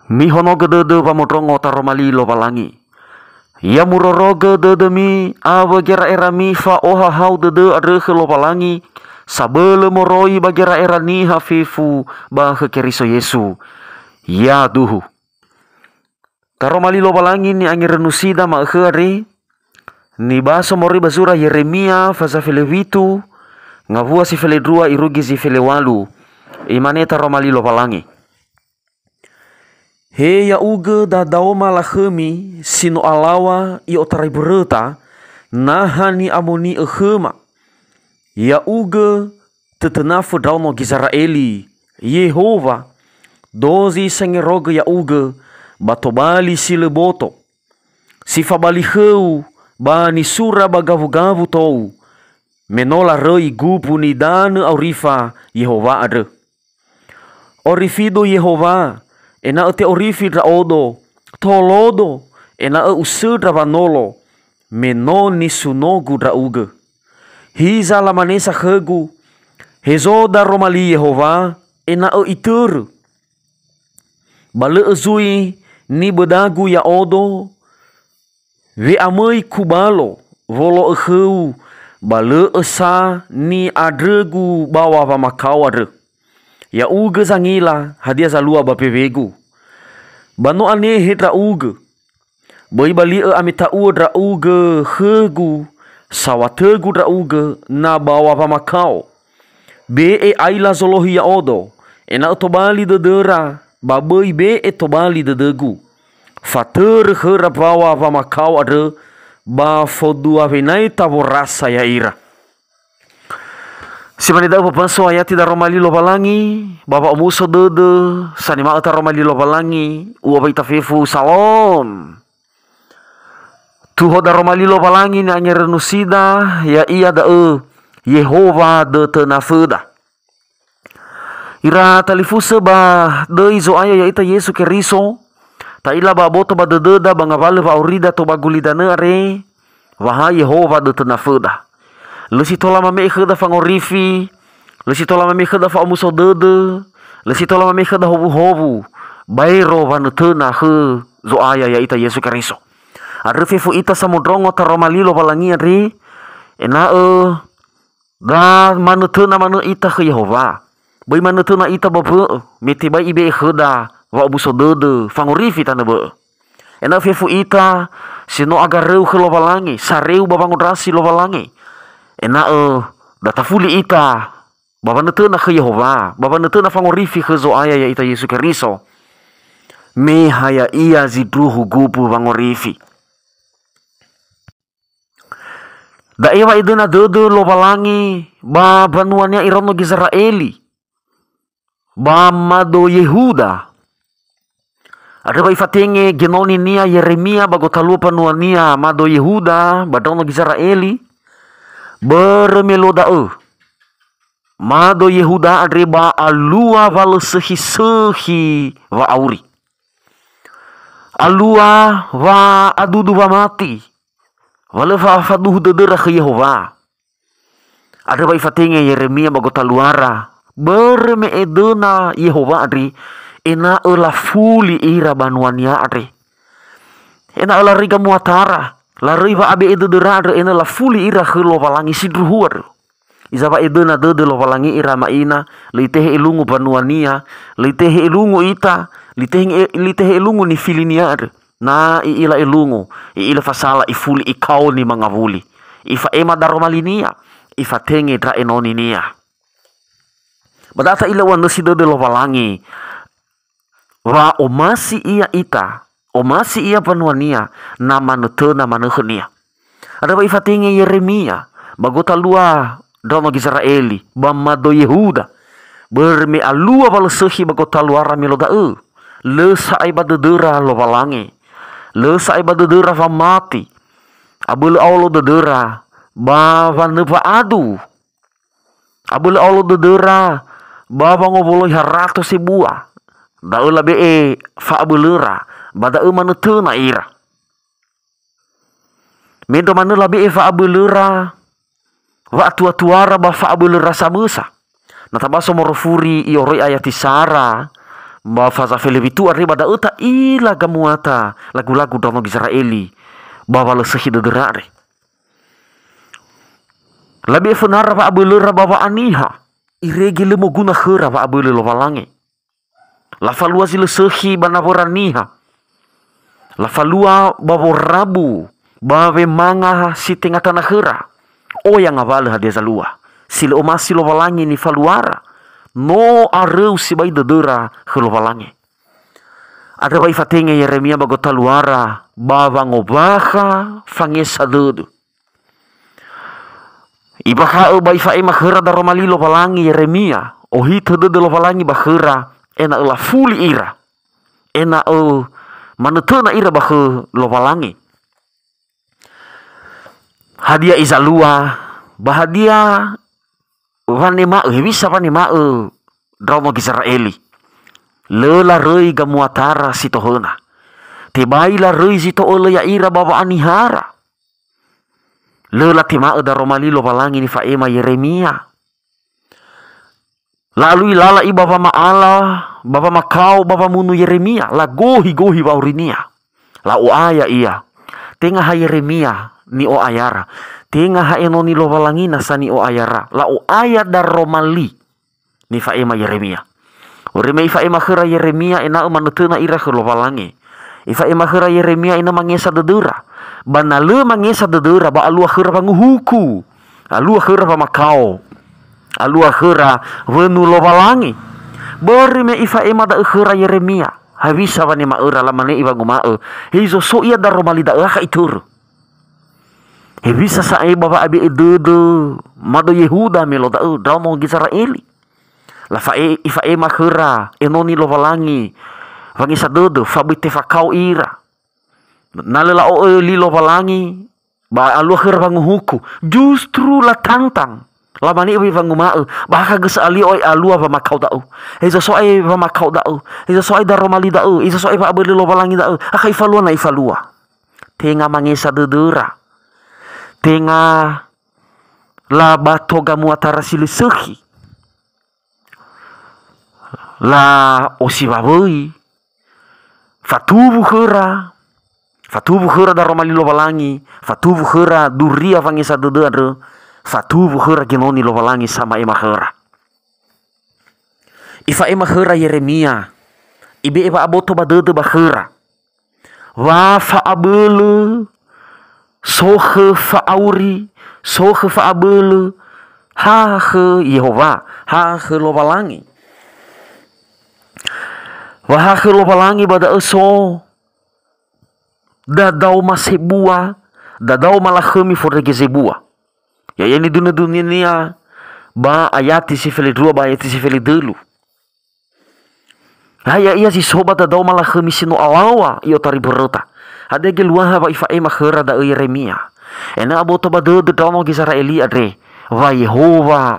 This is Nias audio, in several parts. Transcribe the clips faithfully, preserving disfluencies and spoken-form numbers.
Mihonogö dödö wamondrongo taroma li Lowalangi. Ya murorogö dödömi awö gera'erami fa'ohahau dödö andrö khö Lowalangi, sabölö moroi ba gera'era niha fefu ba khö Keriso Yesu. Yaduhu. Taroma li Lowalangi ni'angerönusida ma'ökhö andre, nibaso moroi ba zura Yeremia faza fele witu, ngawua si fele ndrua irugi zi fele walu. Imane taroma li Lowalangi. He ya'ugö dadaoma lakhömi si no alaŵa i'otarai mböröta, naha ni'amoni'ö khöma. Ya'ugö tötönafö ndraono Gizera'eli, Yehowa, dozi sangerogö ya'ugö ba tobali si lö boto, si fabali khöu ba nisura ba gawugawu tou, me no laröi gumbu nidanö aurifa Yehowa andrö. Orifido Yehowa, ena'ö te'orifi ndra'odo, tolodo, ena'ö usöndra wanolo, me no nisunogu ndra'ugö. Hiza lamane sa khögu, hezo daroma li Yehowa, ena'ö itörö. Ba lö'ö zui nibödagu ya'odo, we'amöi kubalo, wolo'ö khöu, ba lö'ö sa ni'andrögu baŵa wamakao andrö. Ya'ugö zangila, hadia zalua ba mbewegu. Ba no anehe ndra'ugö. Böi bali'ö ameta'uö ndra'ugö khögu, saŵatögu ndra'ugö, na baŵa wamakao. Be'e aila zolohi ya'odo, ena'ö tobali dödöra, ba böi be'e tobali dödögu. Fatörö khöra mbaŵa wamakao andrö, ba fondrua wenaita worasa ya'ira. Si mane da'ö wambaso ayati daroma li Lowalangi, ba wa'omuso dödö, sanima'ö taroma li Lowalangi, ua ba ita fefu, Salom. Tuho daroma li Lowalangi ni'angerönusida, ya'ia da'ö Yehowa dötönaföda. Ira talifusö ba döi Zo'aya ya'ita Yesu Keriso, ta'ila ba aboto ba dödöda ba ngawalö wa'aurida tou ba gulidanö andre, wa ha Yehowa dötönaföda. Lö si tola mame'e khöda fangorifi, lö si tola mame'e khöda fa'omuso dödö, lö si tola mame'e khöda howuhowu, baero wanötöna khö Zo'aya ya'ita Yesu Keriso. Andrö fefu ita samondrongo taroma li Lowalangi andre, ena'ö da manötöna manö ita khö Yehowa. Böi manötöna ita ba mbö'ö, me tebai ibe'e khöda wa'omuso dödö, fangorifi tanö bö'ö. Ena'ö fefu ita si no agaröu khö Lowalangi, sareu ba wangondrasi Lowalangi. Ena'ö da tafuli ita ba wanötöna khö Yehowa, ba wanötöna fangorifi khö Zo'aya ya'ita Yesu Keriso. Me ha ya'ia zindruhu gumbu wangorifi. Da'e wa'edöna dödö Lowalangi ba mbanua-Nia iraono Gizera'eli, ba mado Yehuda. Andrö wa ifatenge genoni-Nia Yeremia ba gotalua mbanua-Nia mado Yehuda ba ndraono Gizera'eli, börö me luo da'ö. Mado Yehuda andre ba alua wa lö sökhi-sökhi wa'auri. Alua wa adudu wamati, wa lö fa-, faduhu dödöra khö Yehowa. Andrö wa ifatenge Yeremia ba gotaluara, börö me edöna Yehowa andre, ena'ö lafuli ira banua-Nia andre. Ena'ö laröi gamuatara, laröi wa'abe'e dödöra andrö ena'ö lafuli ira khö Lowalangi sindruhu andrö. Iza wa edöna dödö Lowalangi ira ma'ina, lö itehe elungu banua-Nia, lö itehe elungu ita, lö itehe, lö itehe elungu nifili-Nia andrö. Na i'ila elungu, i'ila fasala, ifuli, ikaoni mangawuli. Ifa'ema daroma li-Nia, ifatenge ndra enoni-Nia. Ba da'ö ta'ila u'anösi dödö Lowalangi, wa omasi Ia ita, omasi Ia mbanua-Nia, na manötöna manö khö-Nia. Andrö wa ifatenge Yeremia ba gotalua ndraono Gizera'eli, ba mado Yehuda, börö me alua wa lö sökhi ba gotaluara me luo da'ö. Lö sa'ae ba dödöra Lowalangi. Lö sa'ae ba dödöra wamati. Abölö aolo dödöra ba wanö wa'adu. Abölö aolo dödöra ba wangowoloi harato sebua. Da'ö labe'e fa'abölöra, ba da'ö manötöna ira. Mendrua manö labe'e fa'abölöra, wa'atuatuara ba fa'abölöra samösa. Na tabaso moroi furi i'oroi ayati sara, ba faza felewitu andre, ba da'ö ta'ila gamuata lagu-lagu ndraono Gizera'eli ba wa lö sökhi dödöra andre. Labe'e fönara wa'abölöra ba wa'aniha, irege lö moguna khöra wa'abölö Lowalangi. Lafalua zi lö sökhi ba nawöra niha. Lafalua ba worabu, ba wemanga si tenga tana khöra. Oya ngawalö hadia zalua. Si lö omasi Lowalangi nifaluara. No aröu sibai dödöra khö Lowalangi. Andrö wa ifatenge Yeremia ba gotaluara ba wangombakha fangesa dödö. Ibakha'ö ba ifa'ema khöra daroma li Lowalangi Yeremia, ohitö dödö Lowalangi ba khöra, ena'ö lafuli ira, ena'ö manötöna ira ba khö Lowalangi. Hadia izalua, ba hadia wanema'ö, hewisa wanema'ö ndraono Gizera'eli? Lö laröi gamuatara si tohöna. Tebai laröi zi to'ölö ya'ira ba wa'anihara. Lö latema'ö daroma li Lowalangi nifa'ema Yeremia. La'alui lala i ba wama'ala, ba wamakao, ba wamunu Yeremia. Lagohi-gohi wa'aurinia. La'o'aya ia. Tenga ha Yeremia ni'o'ayara. Tenga ha enoni Lowalangina sa ni'o'ayara. La'o'aya daroma li nifa'ema Yeremia. Ore me ifa'ema khöra Yeremia ena'ö manötöna ira khö Lowalangi. Ifa'ema khöra Yeremia ena'ö mangesa dödöra. Ba na lö mangesa dödöra, ba alua khöra wanguhuku. Alua khöra wamakao. Alua khöra wönu Lowalangi. Börö me ifa'ema da'ö khöra Yeremia. Hewisa wanema'öra, lamane iwanguma'ö, "Hezo so ia daroma li da'ö akha itörö." Hewisa sa'ae ba wa'abe'e dödö mado Yehuda me lo da'ö, ndraono Gizera'eli. Lafa'e-, ifa'ema khöra enoni Lowalangi wangesa dödö, fa böi tefakao ira. Na lö la'o'ö li Lowalangi, ba alua khöra wanguhuku, justru latantang. Lamane wanguma'ö, "Ba akha gösö alio oi alua wamakao da'ö. Hezo so oi wamakao da'ö. Hezo so oi daroma li da'ö. Hezo so oi wa'abölö Lowalangi da'ö. Akha ifalua na ifalua." Tenga mangesa dödöra. Tenga labato gamuatara si lö sökhi. La'osiwawöi. Fatuwu khöra. Fatuwu khöra daroma li Lowalangi. Fatuwu khöra duria wangesa dödö andrö. Fatuwu khöra genoni Lowalangi sama'ema khöra. Ifa'ema khöra Yeremia. Ibe'e wa'aboto ba dödö ba khöra. Wa fa'abölö, so khö fa'auri, so khö fa'abölö, ha khö Yehowa, ha khö Lowalangi. Wa ha khö Lowalangi ba da'ö so dadaoma sebua, dadaoma lakhömi fondrege zebua. Ya'ia nidunö-dunia ba ayati si felendrua ba ayati si felendölu. Ha ya'ia zi so ba dadaoma lakhömi si no alaŵa i'otari mböröta. Hadia geluaha wa ifa'ema khöra da'ö Yeremia? Ena'ö aboto ba dödö ndraono Gizera'eli andre, wa Yehowa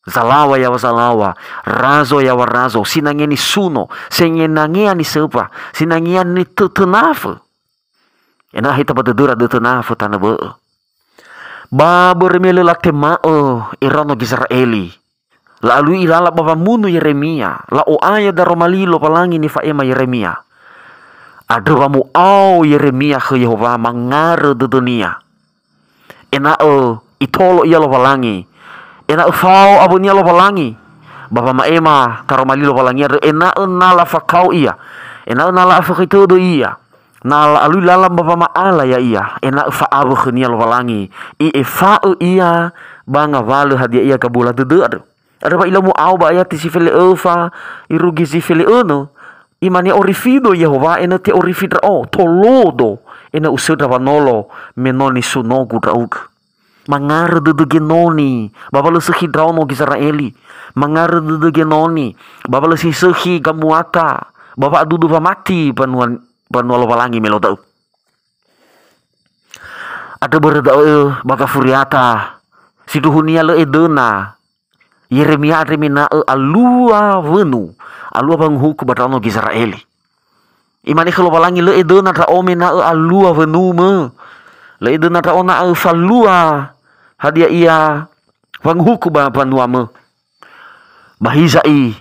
zalaŵa yaŵa zalaŵa, razo yaŵa razo, sinangea nisuno, sinangea nisömba, sinangea nitö-, tönafö. Ena'ö hita ba dödöra dötö nafö tanö bö'ö. Ba börö me lö latema'ö iraono Gizera'eli. La'alui ilala ba wamunu Yeremia. La'o'aya daroma li Lowalangi nifa'ema Yeremia. Andrö wa mu'ao Yeremia khö Yehowa mangarö dödönia. Ena'ö itolo ia Lowalangi. Ena'ö fao awönia Lowalangi. Ba wama'ema taroma li Lowalangi andrö ena'ö na lafakao ia. Ena'ö na la'afökhöi tödö ia. Na la'alui lala ba wama'ala ya'ia, ena'ö fa'awö khönia Lowalangi, i'efa'ö ia ba ngawalö hadia ia gabula dödö andrö. Andrö wa ilau mu'ao ba ayati si fele'öfa, irugi zi fele'önö, imane, "Orifido Yehowa, ena'ö te'orifi ndra'o, tolodo, ena'ö usöndra wanolo, me no nisunogu ndra'ugö." Mangarö dödö genoni, ba wa lö sökhi ndraono Gizera'eli. Mangarö dödö genoni, ba wa lö si sökhi gamuata, ba wa'adudu wamati banua, banua Lowalangi me lo da'ö. Andrö börö da'ö ba gafuriata, sindruhunia lö edöna Yeremia andre me ena'ö alua wönu, alua wanguhuku ba ndraono Gizera'eli. Imane khö Lowalangi, "Lö edöna ndra'o me ena'ö alua wönumö. Lö edöna ndra'o ena'ö falua hadia ia wanguhuku ba mbanuamö." Ba hiza'i,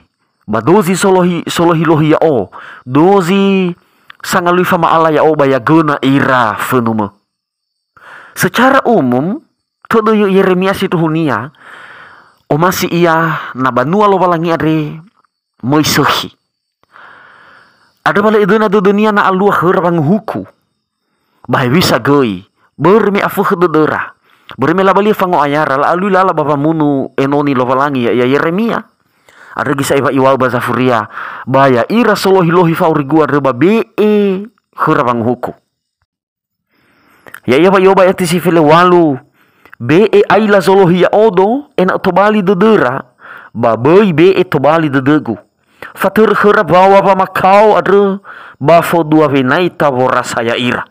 Ba dozi solohi-, solohi-lohi ya'o, dozi sangalui fama'ala ya'o ba yagöna ira fönumö. Secara umum, tödö Yeremia sindruhunia, omasi ia na banua Lowalangi andre möi sökhi. Andrö wa lö edöna dödönia na alua khöra wanguhuku. Ba hewisa göi, börö me afökhö dödöra, börö me labalia fango'ayara, la'alui lala ba wamunu enoni Lowalangi, ya'ia Yeremia. Andrö göi sa'ae wa iŵa'ö ba zafuria, ba ya'ira solohi-lohi fa'aurigu andrö ba be'e khöra wanguhuku. Ya'ia wa i'oba ayati si fele walu, be'e aila zolohi ya'odo, ena'ö tobali dödöra, ba böi be'e tobali dödögu. Fatörö khöra mbaŵa wamakao andrö ba fondrua wenaita worasa ya'ira.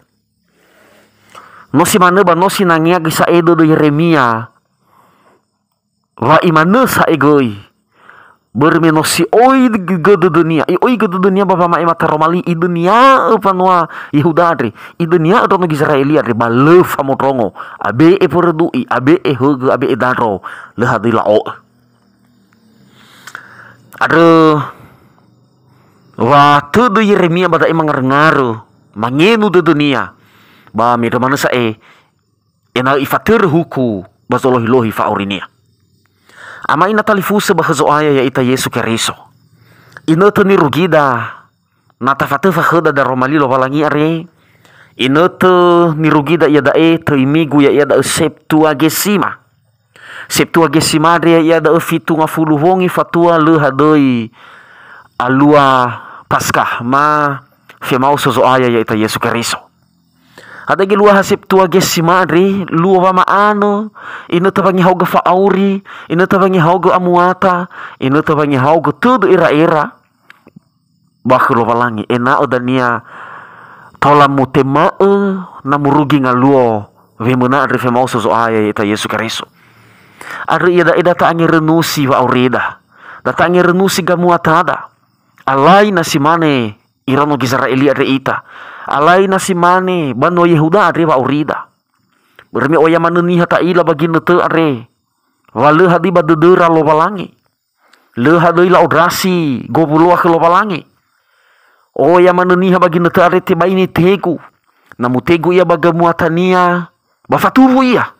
No si manö ba no sinangea göi sa'ae dödö Yeremia wa imanö sa'ae göi, börö me no si oigö dödönia, i'oigö dödönia ba wama'ema Taroma Li, idönia'ö mbanua Yehuda andre, idönia'ö ndraono Gizera'eli andre, ba lö famondrongo, abe'e wörödu'i, abe'e högö, abe'e dandro, lö hadöi la'o'ö. Andrö wa tödö Yeremia ba da'e mangaröngarö, mangenu dödönia, ba mendrua manö sa'ae, ena'ö ifatörö huku ba zolohi-lohi fa'aurinia. Ama ina talifusö ba khö Zo'aya ya'ita Yesu Keriso. Inötö nirugida, na tafatöfa khöda Daroma Li Lowalangi andre, inötö nirugida iada'e töi migu ya'ia da'ö Septuagesima. Septuagesima andre ya'ia da'ö fitu ngafulu wongi fatua lö hadöi alua Paskah, ma femaoso Zo'aya ya'ita Yesu Keriso. Hadia geluaha Septuagesima andre, luo wama'anö, inötö wangehaogö fa'auri, inötö wangehaogö amuata, inötö wangehaogö tödö era'era, ba khö Lowalangi, ena'ö dania tola mutema'ö na murugi ngaluo wemöna andre femaoso Zo'aya ya'ita Yesu Keriso. Andrö iada'e da ta'angerönusi wa'aurida, da ta'angerönusi gamuatada. Alai na si mane iraono Gizera'eli andre ita. Alai na si mane banua Yehuda andre wa'aurida. Börö me oya manö niha ta'ila ba ginötö andre, wa lö hadöi ba dödöra Lowalangi. Lö hadöi la'ondrasi gowuloa khö Lowalangi. Oya manö niha ba ginötö andre tebai nitegu. Na mutegu ia ba gamuatania, ba fatuwu ia.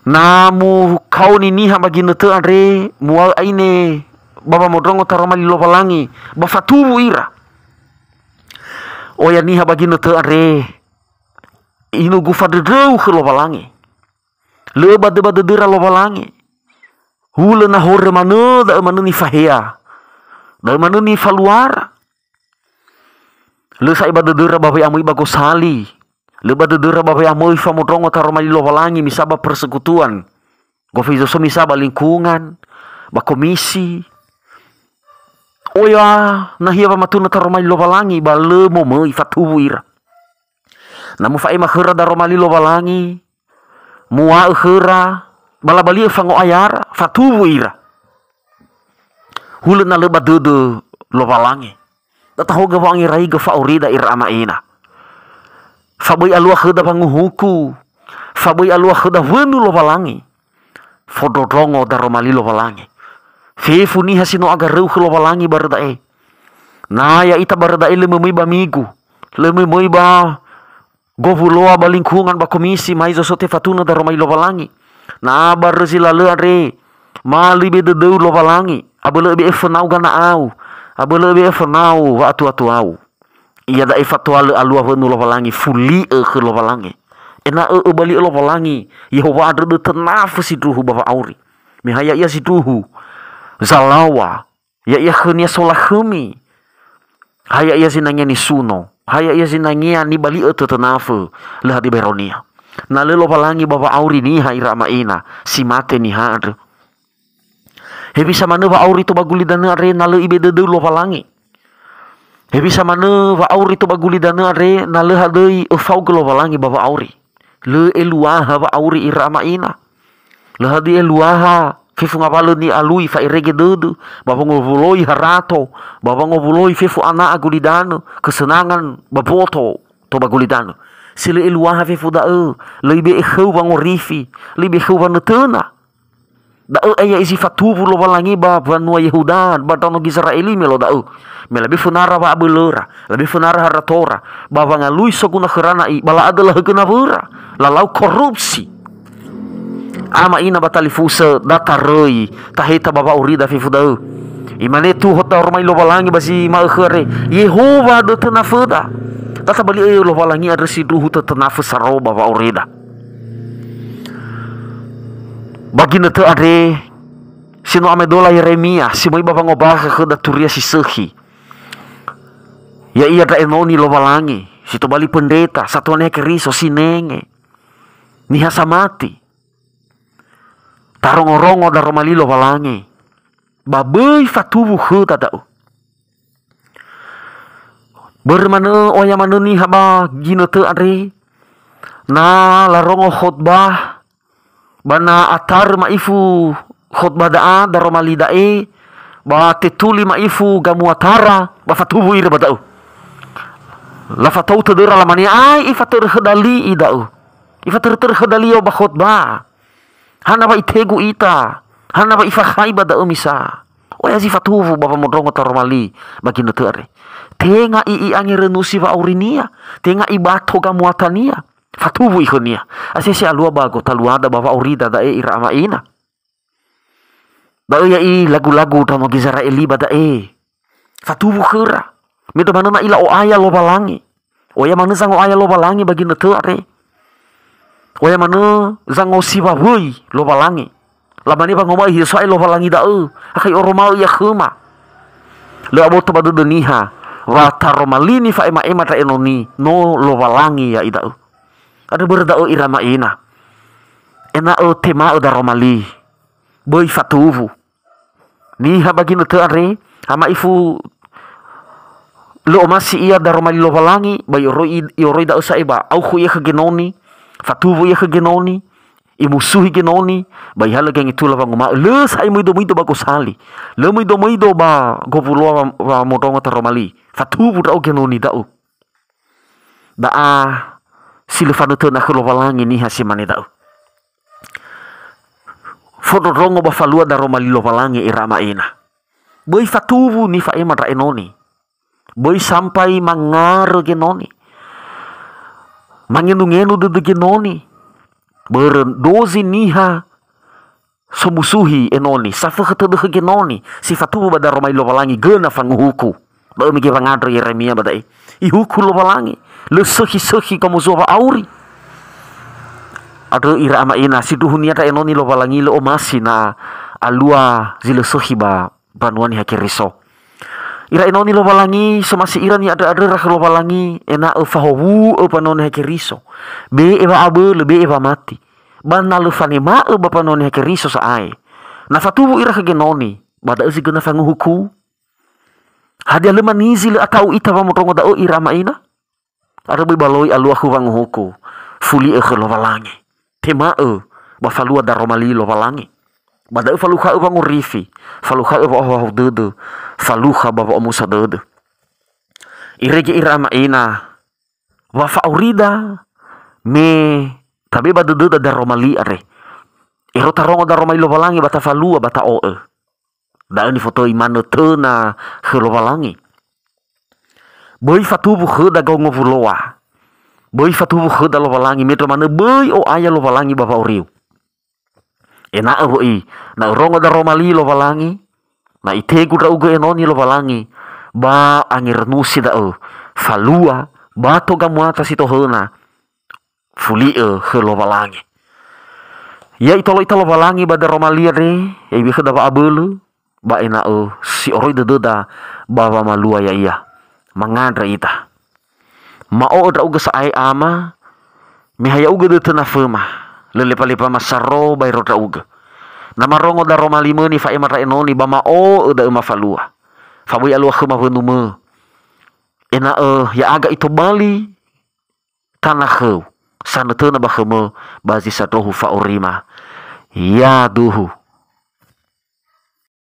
Na mukaoni niha ba ginötö andre, muŵa'ö aine ba wamondrongo Taroma Li Lowalangi, ba fatuwu ira. Oya niha ba ginötö andre, inugu fandröndröu khö Lowalangi. Lö ba dö-, ba dödöra Lowalangi. Hulö na horö manö, da'ö manö nifahea. Da'ö manö nifaluara. Lö sa'ae ba dödöra ba we'amöi ba gosali. Lö ba dödöra ba we'amöi famondrongo Taroma Li Lowalangi misa ba persekutuan. Gofu izoso misa ba lingkungan, ba komisi. Oya nahia wamatunö Taroma Li Lowalangi ba lö momöi, fatuwu ira. Na mufa'ema khöra Daroma Li Lowalangi, muŵa'ö khöra, ba labali'ö fango'ayara, fatuwu ira. Hulö na lö ba dödö Lowalangi. Da tahaogö wa'angeraigö fa'aurida ira ama ina. Fa böi alua khöda wanguhuku, fa böi alua khöda wönu Lowalangi. Fondrondrongo Daroma Li Lowalangi. Fefu niha si no agaröu khö Lowalangi barö da'e. Na ya'ita barö da'e lö möi-möi ba migu, lö möi-möi ba gowuloa ba lingkungan ba komisi, mai zoso tefatunö Daroma Li Lowalangi. Na barö zi lalö andre, ma lö ibe dödöu Lowalangi, abölö be'e fönau gana'au, abölö be'e fönau wa'atuatuau. Iada'e fatua lö alua wönu Lowalangi, fuli'ö khö Lowalangi. Ena'ö öbali'ö Lowalangi, Yehowa andrö döi tönafö sindruhu ba wa'auri. Me ha ya'ia sindruhu, zalaŵa, ya'ia khönia solakhömi. Ha ya'ia zinangea nisuno, ha ya'ia zinangea nibali'ö tötönafö, lö hadia baeronia. Na lö Lowalangi ba wa'auri niha ira ama ina, si mate niha andrö. Hewisa manö wa'auri tou ba gulidanö andre na lö ibe dödöu Lowalangi. Hewisa manö wa'auri tou ba gulidanö andre na lö hadöi öfaogö Lowalangi ba wa'auri. Lö eluaha wa'auri ira ama ina. Lö hadia eluaha fefu ngawalö ni'alui fa'erege dödö, ba wangowuloi harato, ba wangowuloi fefu ana'a gulidanö, kesenangan ba boto tou ba gulidanö. Si lö eluaha fefu da'ö, lö ibe'e khöu wangorifi, lö ibe'e khöu wanötöna. Da'ö ai ya'i zi fatuwu Lowalangi ba mbanua Yehuda, ba ndraono Gizera'eli me lo da'ö. Me labe fönara wa'abölöra, labe fönara haratora, ba wangalui soguna khöra na'i, ba la'adöla högö nawöra, lalau korupsi. Ama ina ba talifusö, da taröi, taheta ba wa'aurida fefu da'ö. Imane tuho daromali Lowalangi ba zi ma'ökhö andre, Yehowa dötö naföda. Da tabali'ö Lowalangi andrö sindruhu tötönafö saro ba wa'aurida. Ba ginötö andre, si no amaedola Yeremia, si möi ba wangombakha khöda turia si sökhi. Ya'ia ndra enoni Lowalangi, si tobali pendeta, satua Niha Keriso, sinenge, niha samati. Tarongorongo daromali Lowalangi, ba böi fatuwu khöda da'ö. Börö manö oya manö niha ba ginötö andre, na larongo khotbah, ba na atarö ma'ifu khotbah da'a, daromali da'e, ba tetuli ma'ifu gamuatara, ba fatuwu ira ba da'ö. Lafatou tödöra lamane, "Ai ifatörö khöda li'i da'ö. Ifatörö-törö khöda li'i ba khotbah. Hana wa itegu ita? Hana wa ifakhai ba da'ö misa?" Oya zi fatuwu ba wamondrongo taromali ba ginötö andre. Tenga i-, i'angerönusi wa'aurinia, tenga ibato gamuatania. Fatuwu i khönia. Asese alua ba gotaluada ba wa'aurida da'e ira ama ina. Da'ö ya'i lagu-lagu ndraono Gizera'eli ba da'e. Fatuwu khöra. Me da'ö manö na ila O'aya Lowalangi. Oya manö zango'aya Lowalangi ba ginötö andre. Oya manö zangosiwawöi Lowalangi. Lamane wangoma'ö, "Hiza sa'ae Lowalangi da'ö, akha i'oroma'ö ia khöma." Lö aboto ba dödö niha wa taromali nifa'ema-ema ndra enoni, no Lowalangi ya'i da'ö. Andrö börö da'ö ira ama ina. Ena'ö tema'ö daromali. Böi fatuwu. Niha ba ginötö andre, ha ma'ifu lö omasi ia daromali Lowalangi, ba i'oroi, i'oroi da'ö sa'ae ba aukhu ia khö genoni, fatuwu ia khö genoni, imusuhi genoni, ba ihalö gengetula wanguma'ö, lö sa'ae möido-möido ba gosali, lö möido-möido ba gowuloa wa-, wamondrongo taromali, fatuwu ndra'o genoni da'ö. Da'a si lö fanötöna khö Lowalangi niha si mane da'ö. Fondrondrongo ba falua daromali Lowalangi ira ama ina. Böi fatuwu nifa'ema ndra enoni. Böi sampai mangarö genoni. Mangenu-ngenu dödö genoni. Börö dozi niha somusuhi enoni, safökhö tödö khö genoni, si fatuwu ba daromali Lowalangi göna fanguhuku. Da'ö mege wangandrö Yeremia ba da'e. Ihuku Lowalangi, lö sökhi-sökhi gamozua wa'auri. Andrö ira ama ina, sindruhunia ndra enoni Lowalangi lö omasi na alua zi lö sökhi ba mbanua Niha Keriso. Ira enoni Lowalangi, somasi ira ni'andrö-andröra khö Lowalangi, ena'ö fahowu'ö mbanua Niha Keriso. Be'e wa'abölö, be'e wamati. Ba na lö fanema'ö ba mbanua Niha Keriso sa'ae, na fatuwu ira khö genoni, ba da'ö zi göna fanguhuku? Hadia lö manizi lö ata'u ita wamondrongo da'ö ira ama ina? Andrö böi baloi alua khö wanguhuku, fuli'ö khö Lowalangi. Tema'ö ba falua daromali Lowalangi. Ba da'ö falukha'ö wangorifi, falukha'ö wa'ahoaho dödö, falukha ba wa'omuso dödö. Irege ira ama ina, wa fa'aurida me tabe ba dödöda daromali andre. Ero tarongo daromali Lowalangi ba tafalua ba ta'o'ö. Da'ö nifotöi manötöna khö Lowalangi. Böi fatuwu khöda gao ngowuloa. Böi fatuwu khöda Lowalangi, me ndrö manö böi O'aya Lowalangi ba wa'auriu. Ena'ö wö'i, na örongo daromali Lowalangi, na itegu ndra'ugö enoni Lowalangi, ba angerönusi da'ö, falua, bato gamuata si tohöna, fuli'ö khö Lowalangi. Ya itolo ita Lowalangi ba daromali andre, ya iŵi khöda wa'abölö, ba ena'ö si oroi dödöda ba wamalua ya'ia. Mangandrö ita. Ma'o'ö ndra'ugö sa'ae Ama, me ha ya'ugö dötö naföma, lö lepa-lepa masaro baero ndra'ugö. Na marongo daromali mö nifa'ema ndra enoni ba ma'o'ö da'ö mafalua. Fa böi alua khöma wönumö. Ena'ö ya'aga itobali tana khöu, sanötöna ba khömö ba zi sandrohu fa'aurima. Yaduhu.